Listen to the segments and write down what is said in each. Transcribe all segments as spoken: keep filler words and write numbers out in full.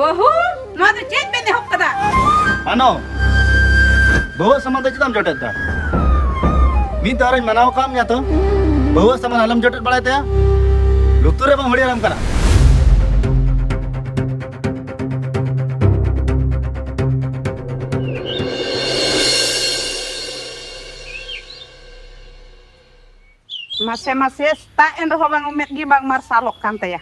ᱵᱟᱹᱦᱩ, ᱱᱚᱣᱟ ᱫᱚ ᱪᱮᱫ ᱵᱮᱱ ᱮᱦᱚᱵ ᱠᱟᱫᱟ? ᱢᱟᱱᱚ, ᱵᱟᱹᱦᱩᱣᱟᱜ ᱥᱟᱢᱟᱱ ᱫᱚ ᱪᱮᱫᱟᱜ ᱮᱢ ᱡᱚᱴᱮᱫ ᱫᱟ? ᱢᱤᱫ ᱫᱷᱟᱣ ᱨᱮᱧ ᱢᱟᱱᱟᱣ ᱠᱟᱜ ᱢᱮᱭᱟ ᱛᱚ, ᱵᱟᱹᱦᱩᱣᱟᱜ ᱥᱟᱢᱟᱱ ᱟᱞᱚᱢ ᱡᱚᱴᱮᱫ ᱵᱟᱲᱟᱭ ᱛᱟᱭᱟ᱾ ᱞᱩᱛᱩᱨ ᱨᱮ ᱵᱟᱝ ᱦᱩᱲᱤᱭᱟᱨᱟᱢ ᱠᱟᱱᱟ᱾ ᱢᱟᱥᱮ ᱢᱟᱥᱮ, ᱥᱮᱛᱟᱜ ᱮᱱ ᱨᱮᱦᱚᱸ ᱵᱟᱝ, ᱢᱮᱫ ᱜᱮ ᱵᱟᱝ ᱢᱟᱨᱥᱟᱞᱚᱜ ᱠᱟᱱ ᱛᱟᱭᱟ᱾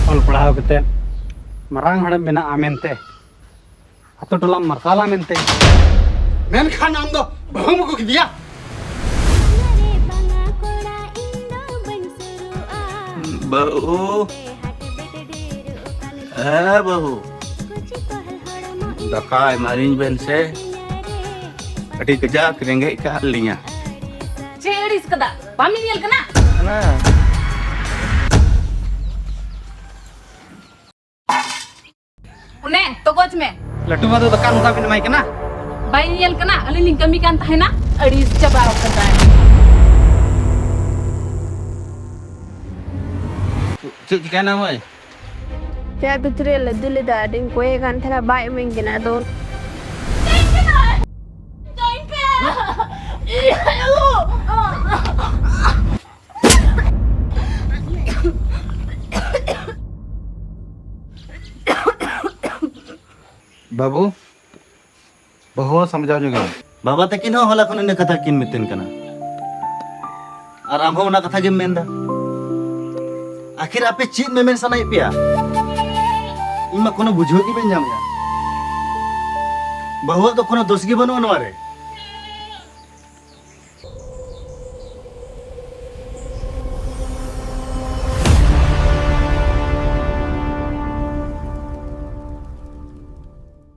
ᱚᱞ ᱯᱟᱲᱦᱟᱣ ᱠᱟᱛᱮ ᱢᱟᱨᱟᱝ ᱦᱚᱲᱮᱢ ᱵᱮᱱᱟᱜᱼᱟ ᱢᱮᱱᱛᱮ, ᱟᱛᱳ ᱴᱚᱞᱟᱢ ᱢᱟᱨᱥᱟᱞᱟ ᱢᱮᱱᱛᱮ᱾ ᱢᱮᱱᱠᱷᱟᱱ ᱟᱢ ᱫᱚ ᱵᱟᱹᱦᱩᱢ ᱟᱹᱜᱩ ᱠᱮᱫᱮᱭᱟ᱾ ᱵᱟᱹᱦᱩ, ᱦᱮᱸ ᱵᱟᱹᱦᱩ, ᱫᱟᱠᱟ ᱮᱢᱟᱞᱤᱧ ᱵᱮᱱ ᱥᱮ, ᱟᱹᱰᱤ ᱠᱟᱡᱟᱠ ᱨᱮᱸᱜᱮᱡ ᱠᱟᱜ ᱞᱤᱧᱟ᱾ ᱪᱮᱫ ᱟᱹᱲᱤᱥ ᱠᱟᱫᱟ? ᱵᱟᱢ ᱧᱮᱧᱮᱞ ᱠᱟᱱᱟ? ᱚᱱᱮ ᱛᱚᱜᱚᱡ ᱢᱮ᱾ ᱞᱟᱹᱴᱩ ᱵᱟ ᱫᱚ ᱫᱟᱠᱟ ᱱᱚᱝᱠᱟ ᱵᱤᱱ ᱮᱢᱟᱭ ᱠᱟᱱᱟ? ᱵᱟᱭ ᱧᱮᱧᱮᱞ ᱠᱟᱱᱟ? ᱟᱹᱞᱤᱧ ᱞᱤᱧ ᱠᱟᱹᱢᱤ ᱠᱟᱱ ᱛᱟᱦᱮᱱᱟ, ᱟᱹᱲᱤᱥ ᱪᱟᱵᱟ ᱟᱠᱟᱱᱟᱭ᱾ ᱪᱮᱫ ᱪᱤᱠᱟᱹᱭᱮᱱᱟ ᱢᱟᱹᱭ? ᱪᱮᱫ ᱫᱚ ᱪᱮᱫ ᱞᱟᱹᱫᱩ ᱞᱮᱫᱟ, ᱟᱹᱰᱤᱧ ᱠᱚᱭᱮ ᱠᱟᱱ ᱛᱟᱦᱮᱱᱟ, ᱵᱟᱭ ᱤᱢᱟᱹᱧ ᱠᱟᱱᱟ᱾ ᱟᱫᱚ ᱵᱟᱹᱵᱩ, ᱵᱟᱹᱦᱩ ᱦᱚᱸ ᱥᱟᱢᱡᱷᱟᱣ ᱧᱚᱜ ᱮᱢ᱾ ᱵᱟᱵᱟ ᱛᱟᱹᱠᱤᱱ ᱦᱚᱸ ᱦᱚᱞᱟ ᱠᱷᱚᱱ ᱤᱱᱟᱹ ᱠᱟᱛᱷᱟ ᱠᱤᱱ ᱢᱮᱛᱟᱹᱧ ᱠᱟᱱᱟ, ᱟᱨ ᱟᱢ ᱦᱚᱸ ᱚᱱᱟ ᱠᱟᱛᱷᱟ ᱜᱮᱢ ᱢᱮᱱᱫᱟ᱾ ᱟᱹᱠᱷᱤᱨ ᱟᱯᱮ ᱪᱮᱫ ᱢᱮᱢᱮᱱ ᱥᱟᱱᱟᱭᱮᱫ ᱯᱮᱭᱟ? ᱤᱧ ᱢᱟ ᱠᱳᱱᱳ ᱵᱩᱡᱷᱟᱹᱣ ᱜᱮ ᱵᱟᱹᱧ ᱧᱟᱢᱮᱜᱼᱟ᱾ ᱵᱟᱹᱦᱩᱣᱟᱜ ᱫᱚ ᱠᱳᱱᱳ ᱫᱳᱥ ᱜᱮ ᱵᱟᱹᱱᱩᱜᱼᱟ ᱱᱚᱣᱟ ᱨᱮ᱾